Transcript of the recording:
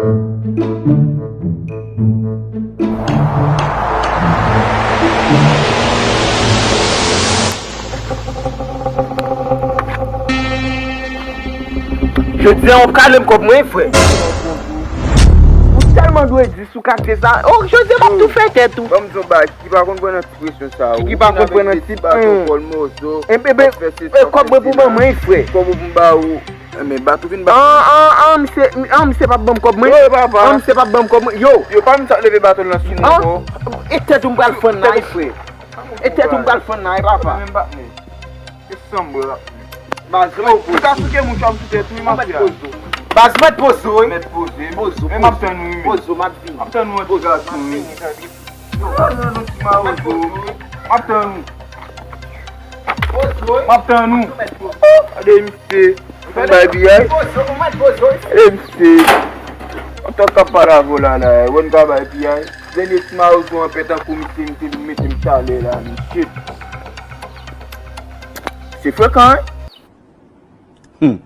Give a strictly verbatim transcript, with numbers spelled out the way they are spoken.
Jodi a w ap kale m kòb mwen, frè. Ou tèlman dwe di sou katye sa. Oh, jodi a m ap tou fè tèt ou. Ban m di w bagay, ki pa konn pran nan ti presyon sa. Ki pa konn pran nan ti baton kòl mozo. Enben, kòb mwen pou ban mwen, frè. Kòb ou pou m ba ou. Enben, bat ou vin ba. An, an, an, misye, an, misye p ap ban m kòb mwen. Yo, papa. An, misye p ap ban m kòb mwen. Yo. Yo, pa m sa leve baton nan sou mwen, bro. E tèt ou m pral fann la, frè. E tèt ou m pral fann la, papa. Menm bat mwen. E sanm, bro. Baz, ou ka souke mouch ap sou tèt ou, mafya. Baz, mèt poze, wi. Mèt poze. Pozo, men m ap tann ou, wi. Pozo, m ap vini. M ap tann ou, ti gason, wi. Yo, pa nan non ti mawozo. M ap tann ou. M ap tann ou. Gade misye. Bay piyay. Gade misye. Antò k ap pale avè w la la, wè n ka bay piyay. Dènye ti mawozo an pè tankou misye, misye vin mete m chalè la, misye. Se frekan, wi. Hmm.